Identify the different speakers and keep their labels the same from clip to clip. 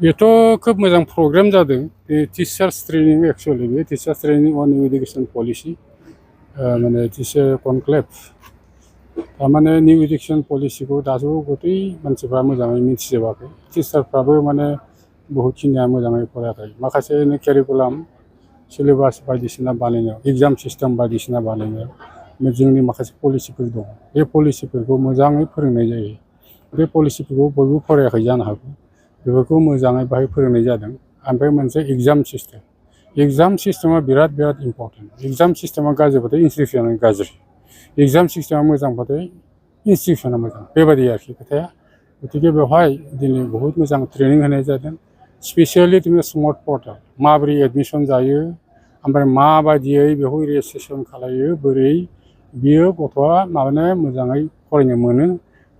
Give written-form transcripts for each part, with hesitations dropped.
Speaker 1: बेथ' खोब मोजां प्रग्राम जादों बे टिचार्स ट्रेनिं एक्चुअलि बे टिचार्स ट्रेनिं अन निउ इडुकेसन पलिसि माने टिचार कनक्लेभ थारमाने निउ इडुकेसन पलिसिखौ दासो गथै मानसिफ्रा मोजाङै मिथिजोबाखै टिचारफ्राबो माने बहुतखिनिया मोजाङै फरायाखै माखासे केरिकुलाम सिलेबास बायदिसिना बानायनायाव एग्जाम सिस्टेम बायदिसिना बानायनायाव जोंनि माखासे पलिसिफोर दं बे पलिसिफोरखौ मोजाङै फोरोंनाय जायो बे पलिसिफोरखौ बयबो फरायाखै जानो हागौ बेफोरखौ मोजाङै बाहाय फोरोंनाय जादों ओमफ्राय मोनसे एग्जाम सिस्टेमा बिराद इम्पर्टेन्ट एग्जाम सिस्टेमा गाज्रिबाथाय इनस्टिटिउसना गाज्रि एग्जाम सिस्टेमा मोजांबाथाय इनस्टिटिउसना मोजां बेबायदि आरोखि खोथाया गतिके बेवहाय दिनै बहुत मोजां ट्रेनिं होनाय जादों स्पेसियेलि स्मार्ट पर्टेल माबोरै एडमिसन जायो ओमफ्राय माबायदियै बेखौ रेजिस्ट्रेसन खालायो बोरै बियो गथ'आ माने मोजाङै फरायनो मोनो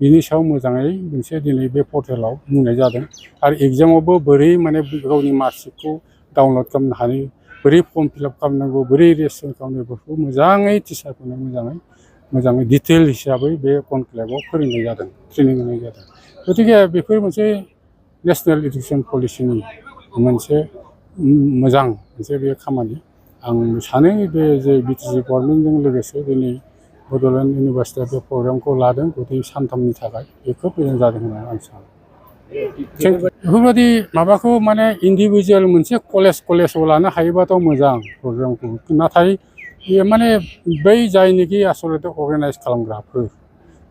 Speaker 1: बिनि सायाव मोजाङै मोनसे दिनै बे पर्टेलाव बुंनाय जादों आरो एग्जामावबो बोरै माने गावनि मार्कशिटखौ डाउनलड खालामनो हायो बोरै फर्म फिलआप खालामनांगौ बोरै रेजिस्ट्रेसन खालामनांगौ बेफोरखौ मोजाङै टिचारफोरनो मोजाङै डिटेल हिसाबै बे कनक्लेभआव फोरोंनाय जादों ट्रेनिं होनाय जादों गतिके बेफोर मोनसे नेसनेल इडुकेसन पलिसिनि मोनसे मोजां मोनसे बे खामानि आं सानो बे जे बिटिसि गभर्नमेन्टजों लोगोसे दिनै बड'लेण्ड इउनिभारसिटिया बे प्रग्रामखौ लादों गथै सानथामनि थाखाय बे खोब मोजां जादों होननानै आं सानो बेफोरबायदि माबाखौ माने इन्डिभिजुवेल मोनसे कलेजाव लानो हायोबाथ' मोजां प्रग्रामखौ नाथाय बे माने बै जायनोखि आसलते अर्गानाइज खालामग्राफोर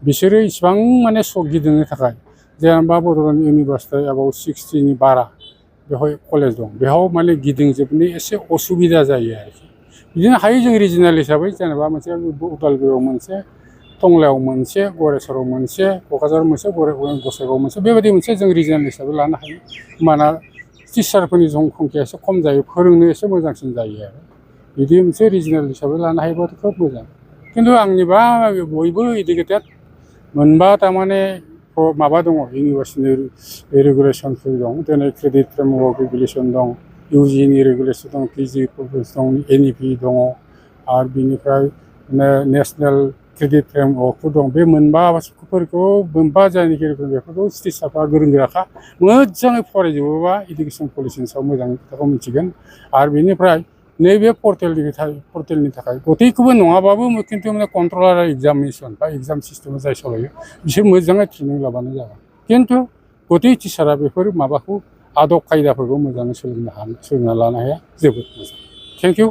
Speaker 1: बिसोरो इसिबां माने सक गिदिंनो थाखाय जेनेबा बड'लेण्ड इउनिभारसिटिया एबाउट 60नि बारा बेवहाय कलेज दं बेयाव माने गिदिंजोबनो एसे असुबिदा जायो आरोखि बिदिनो हायो जों रिजिनेल हिसाबै जेनेबा मोनसे उदालगुरियाव मोनसे टंलायाव मोनसे गरेस्वराव मोनसे क'क्राझार मोनसे गसाइगाव मोनसे बेबायदि मोनसे जों रिजिनेल हिसाबै लानो हायो होमबाना टिचारफोरनि संख्या एसे खम जायो फोरोंनो एसे मोजांसिन जायो आरो बिदि मोनसे रिजिनेल हिसाबै लानो हायोबाथ' खोब मोजां खिन्थु आंनिबा बयबो इडुकेटेड मोनबा थारमाने माबा दङ इउनिभार्सिटिनि रेगुलेसनफोर दं दिनै क्रेडिट फ्रेमवर्क रेगुलेसन दं इउजिनि रेगुलेसन दं पिजि दं NEP दङ आरो बिनिफ्राय नेसनेल क्रेडिट फ्रेमवर्कफोर दं बे मोनबा जायनोखि बेफोरखौ टिचारफ्रा गोरों गोराखा मोजाङै फरायजोबोबा इडुकेसन पलिसिनि सायाव मोजाङै खोथाखौ मिथिगोन आरो बेनिफ्राय नैबे पर्टेलनि थाखाय गथैखौबो नङाबाबो खिन्थु माने कन्ट्रलार एग्जामिनेसन बा एग्जाम सिस्टेमा जाय सालायो बिसोर मोजाङै ट्रेनिं लाबानो जागोन खिन्थु गथै टिचारा बेफोर माबाखौ आदब खायदाफोरखौ मोजाङै सोलोंना लानो हाया जोबोद मोजां थेंक इउ